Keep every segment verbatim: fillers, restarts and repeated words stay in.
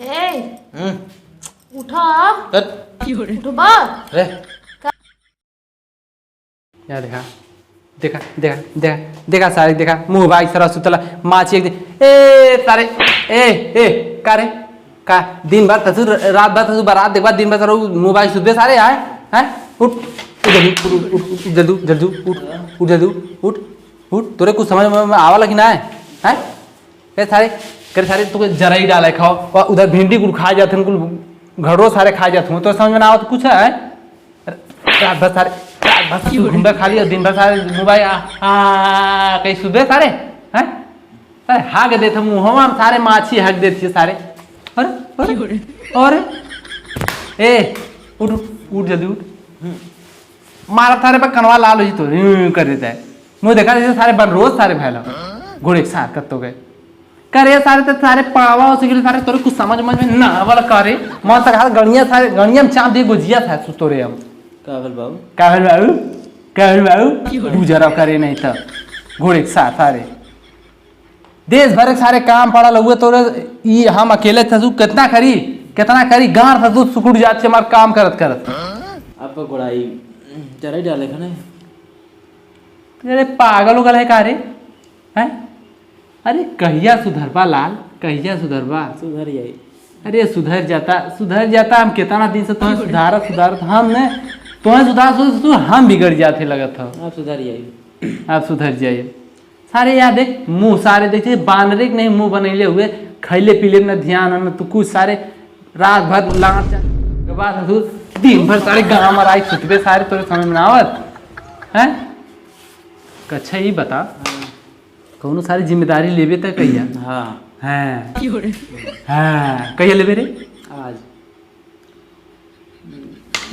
ए, हम्म। उठा। हट। उठबा। रे। का? या देखा, देखा, देखा, देखा, देखा सारे, देखा, मुँह बाई सारा सुतला, माछी एक दिन, ए, सारे, ए, ए, का रे? का, दिन भर तसु, रात भर तसु बारात देखबा, दिन भर सारा मुँह बाई सुतबे सारे, आए, हैं? उठ, उठ जल्दी, उठ, उठ, उठ, उठ जल्दी, जल्दी, उठ, उठ जल्दी, उठ, उठ, तोरे कुछ समझ में आवाला कि ना है? हैं? करे सारे, करे सारे, तोके जरई डाले खाओ, और उधर भिंडी कुल खा जात हन, कुल घड़ो सारे खा जात हन, तो समझ में ना आवत कुछ है? अरे, रात भर सारे, रात भर तू घुंडा खा लिया, दिन भर सारे मोबाइल, आ, आ, कहीं सुबह सारे, हैं? सारे हाग देत हम, मुँहवा में सारे माछी हाग देत है सारे। अरे, अरे, अरे, ए, उठ, उठ, उठ जल्दी उठ। मारा थारे पर कनवा लाल हो जी तो, यूं कर देता है। मुँह देखा जैसे सारे बन रोज सारे भैलो। घोड़े के साथ कत्तो गए। करे सारे तो सारे पावा हो सके सारे, तोरे कुछ समझ, समझ में ना आवल करे। मन तक हाथ गणिया सारे, गणिया में चाप दिए गुजिया था सु तोरे हम। का भेल बाबू? का भेल बाबू? का भेल बाबू? गुजरा करे नहीं तो। घोड़े के साथ सारे। देश भर के सारे काम पड़ल हुए तोरे, ई हम अकेले थे, तू कितना करी, कितना करी, गांड से तू सुकुड़ जात के हमार काम करत करत। अब गोड़ाई जरा ही डाले खाने। अरे पागल उगल है का रे? हैं? अरे कहिया सुधरबा लाल, कहिया सुधरबा? सुधर जाई। अरे सुधर जाता, सुधर जाता, हम कितना दिन से तुम्हें सुधारत, सुधारत, हम ने तुम्हें सुधार, सुधार, सुधार, हम बिगड़ जाते लगत हो। आप सुधर जाई। आप सुधर जाई। सारे यार देख, मुँह सारे देख, जैसे बानरे के नहीं मुँह बनैले हुए, खैले पीले में न ध्यान, न तू कुछ सारे रात भर लांच के बाद ससुर दिन भर सारे गाँव में रात सुतबे सारे, तोरे समझ में ना आवत, हैं? अच्छा, ई बता, कौनो सारी जिम्मेदारी लेबे त कहिया? हाँ। हैं। हाँ, कहिया लेबे रे? आज।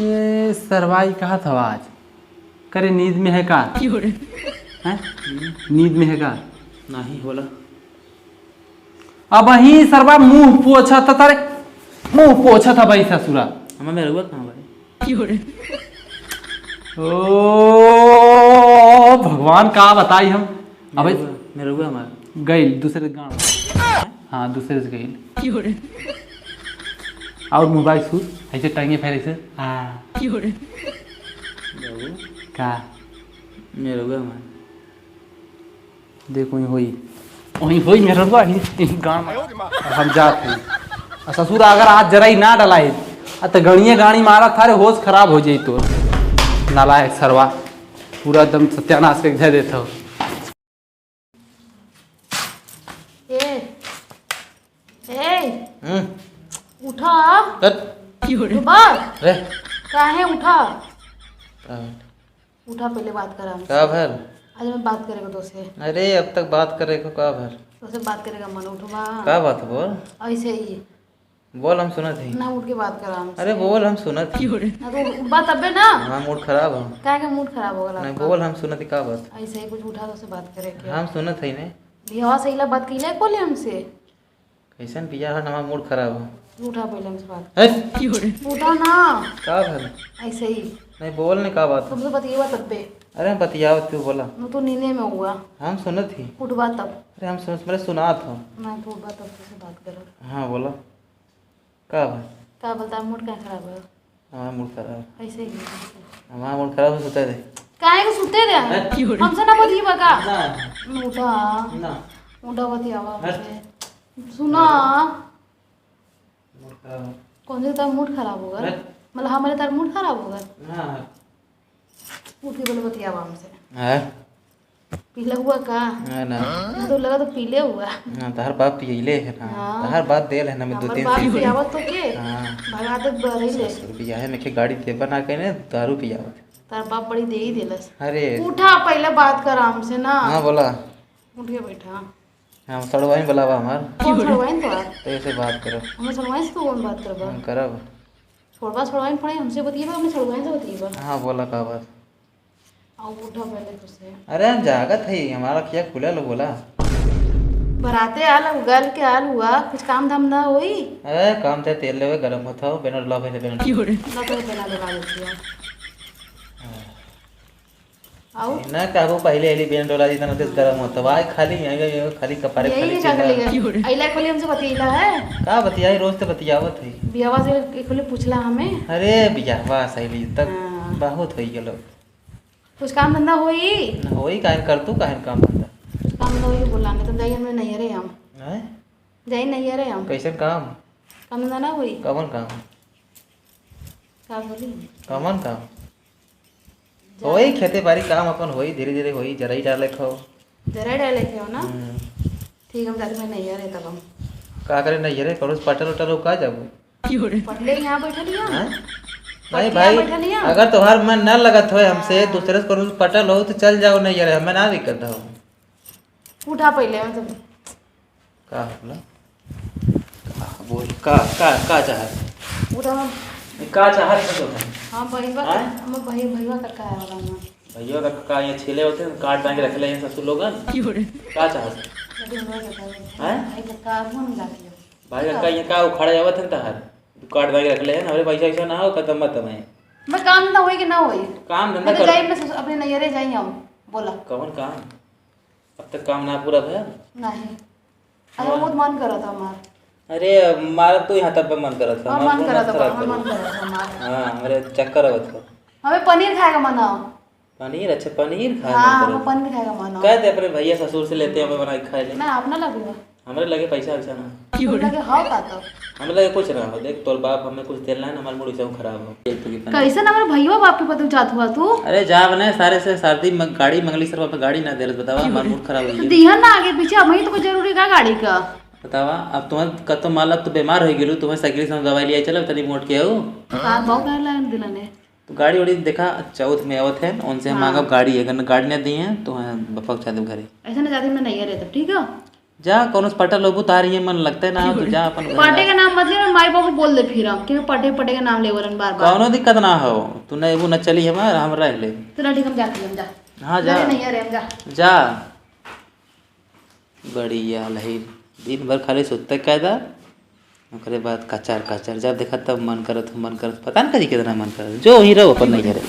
ए, सरवाई कहा था आज? करे नींद में है का? हैं? नींद में है का? नहीं होला। अब ही सरवा मुँह पोछा था तारे, मुँह पोछा था भाई ससुरा। हमार मेहरुआ कहाँ भाई? ओ भगवान, का बताई हम। अबे मेहरुआ, मेहरुआ हमार। गइल दूसरे गाँव। हाँ, दूसरे से गइल। और मोबाइल सूट ऐसे टंगे फैले से। हाँ। बाबू। का? मेहरुआ हमार। देख, वहीं होई, वहीं होई मेहररुआ, ही, ही गाँव में। हम जात हई। आ ससुर अगर आज जराई ना डलाई, आ त गणिये गाणी मारा थारे, होश खराब हो जाई तोर। नालायक सरवा, पूरा एकदम सत्यानाश करके धर देत हो। ए, ए, हम्म। उठा। हट। उठबा। रे। काहे उठा? का? उठा, पहिले बात करा हमसे। का भल? आज हमें बात करेगा तोसे। अरे, अब तक बात करे को का भल? तोसे बात करेगा मन, उठबा। का बात बोल? ऐसे ही। बोल, हम सुनत हई। ना, उठ के बात करा हमसे। अरे बोल, हम सुनत हई। ना तो उठबा तबे ना। हमार मूड खराब हो। काहे के मूड खराब हो गला नहीं, आपका? बोल, हम सुनत हई, का बात? ऐसे ही कुछ उठा, तोसे बात करे के। हम सुनत हई ने। बियाह से इला बात कइले कोले हमसे? कैसन बियाह है, हमार मूड खराब हो। उठा, पहिले हमसे बात। हट। उठा ना। का भल? ऐसे ही। नहीं, बोल ने, का बात है? तुमसे बतियेबा तब्बे। अरे, हम बतियाओ, तू बोला। न तो नींदे में हुआ। हम सुनत ही। उठबा तब। अरे, हम सुनत, मेरे सुनात हो। नहीं, तो उठबा तब तुझसे बात करो। हाँ, बोला। का भल? का बोलता, मूड का खराब है? हमार मूड खराब। ऐसे ही। हमार मूड खराब है, सुते दे। काहे को सुते दे? हट। हमसे ना बतियेबा का? ना। उठा। ना। उठा, बतियावा हट। हमसे। सुना। मूड खराब हो। कौन से तार मूड खराब होगा? हट। मतलब हमारे तार मूड खराब होगा? ना, हट। उठ के बोले बतियावा हमसे। हाँ। पीला हुआ का? ना, ना। ना तो लगा तो पीले हुआ। ना, तहार बाप पियले है ना। हाँ। तहार बाप देल है ना, मैं दो हमार तीन बाप से पियावत तो के? हाँ। भगा दे बरई ले। ससुर बियाहे में के गाड़ी देबा ना कहने, दारू पियावत। तार बाप बड़ी दे ही देलस। अरे। उठा, पहिले बात कर हमसे ना। हाँ, बोला। उठ के बैठा। हम सड़वाइन बुलावा हमार। कौन सड़वाइन तो आप? तो ऐसे बात करो। हमें सड़वाइन से तो कौन बात करबा? हम करब। छोड़बा सड़वाइन पड़े, हमसे बतिएबा, हमें सड़वाइन से बतिएबा। हाँ, बोला का बात? आओ, उठा पहले तो से। अरे, हम जागत है, हमारा क्या खुला लो बोला। बराते आल, उगल के आल हुआ, कुछ काम धंधा होई? अरे, काम ते तेल लेवे, गरम होत हो, बेनर ला पहले बेनर। ना तो बेनर लगा देती है। आउ? ना कहबो, पहिले अइली बेन डोला जी, तना तेज गरम होत बा। आइ खाली, आइ, आइ, आइ, खाली कपारे, यही खाली का चिल्ला। खाली है? अइला खोली हमसे बतियला है? का बतियाई, रोज तो बतियावत है। बियावा से एक खोली पूछला हमें। अरे बियावा सहेली, तब हाँ। बहुत होई गेलो। कुछ काम धंधा होई? ना होई, काहे कर तू, काहे काम धंधा? कुछ काम धंधा होई बोला, नहीं तो जाई हमरे नैहरे हम। हैं? जाई नैहरे हम। कैसन काम? काम धंधा ना होई? कवन काम? का बोली? कवन काम? जा- होई, खेते बारी काम अपन होई, धीरे धीरे होई, जराई डाले खाओ। जराई डाले खाओ ना? हम्म। ठीक, हम जाते में नैहरे तब हम। का करे नैहरे, करो पटल उटल हो का जाबू? पटले यहाँ बैठल यहाँ? हैं? पटले नहीं यहाँ भाई, बैठल यहाँ? अगर तोहार मन ना लगत होए हमसे, हाँ। दूसरे से करो पटल हो तो चल जाओ नैहरे, हमें ना दिक्कत हो। उठा पहिले, मतलब का होला? का बोल, का, का, का चाहत? उठा। ए, का चाहत है तो? हाँ, भैया का, आय? हम भैया, भैया का का है वाला ना? भैया का, का ये छीले होते हैं, काट बांध के रख ले हैं ससुर लोगन। का चाहत? लेकिन भैया का है। हैं? भाई का का मुंह मिला दिया। भाई का, का ये का उखाड़ा जावत है तहार? तू काट बांध के रख ले हैं, हमरे पैसा वैसा ना हो, खत्म मत हमें। मैं काम ना होई कि ना होई? काम धंधा मैं तो कर। जाई, मैं ससुर, अपने नैहरे जाई हम। बोला। कौन काम? अब तक काम ना पूरा भया? नहीं। अरे, हाँ। बहुत मन करत है हमार। अरे, मारब तो यहाँ तब मन करत है, हाँ, हमार मन खून करत है, खराब हमार करो। मन करत है हमार। हाँ, हमरे चक्कर आवत है। हमें पनीर खाए का मन है। पनीर? अच्छा, पनीर खाए हाँ, मन हमें करत है। पनीर खाए का मन है। कह दे अपने भैया ससुर से लेते हैं, हमें बना के खाए ले। ना, अपना लगे बा। हमरे लगे पैसा वैसा ना। तुम लगे हो का तो? हमरे लगे कुछ ना हो। देख, तोर बाप हमें कुछ देला है ना, हमार मूड ऐसे खराब हो। कैसे ना हमारे भैया बाप के पता जात हुआ तू? अरे जा बने, सारे से शादी में गाड़ी मंगली सर, बाप गाड़ी ना देलस, बतावा, हमार मूड खराब हो तो गया। दिहन ना आगे पीछे, अब वही तो कोई जरूरी का गाड़ी का? बतावा, अब तुम्हें कतो मान लो, अब तू बीमार हो गेलू, तुम्हें साइकिल से हम दवाई लिया चलब, तनी मोट के हो। हाँ, बहुत गाड़ी लाइन दिलाने। तो गाड़ी वाड़ी देखा, चौथ में आवत है, उनसे हम हाँ। मांगब गाड़ी, अगर न गाड़ी ना दिए हैं, तो हम बपक चाहते घरे। ऐसे ना जाते, मैं नहीं रहता, ठीक है? जा, कौनो से पटल होबू, तार ये मन लगते ना, तो जा अपन घर पटे जा। का नाम मत ले, मैं माई बाबू बोल दे फिर हम, कि मैं पटे, पटे का नाम ले वरन बार बार। कौनो दिक्कत ना हो, तू ना एबू ना चली हमार, हम रह ले। चला ठीक, हम जाते हैं, हम जा। हाँ, जा। अरे नहीं, अरे हम जा। जा। बड़ी आल है, दिन भर खाली सुत्ते कायदा, ओकरे बाद कचर, कचर, जब देखा तब मन करत हो, मन करत, पता न करी कितना मन करत, जो ही रहो अपन नहीं करे।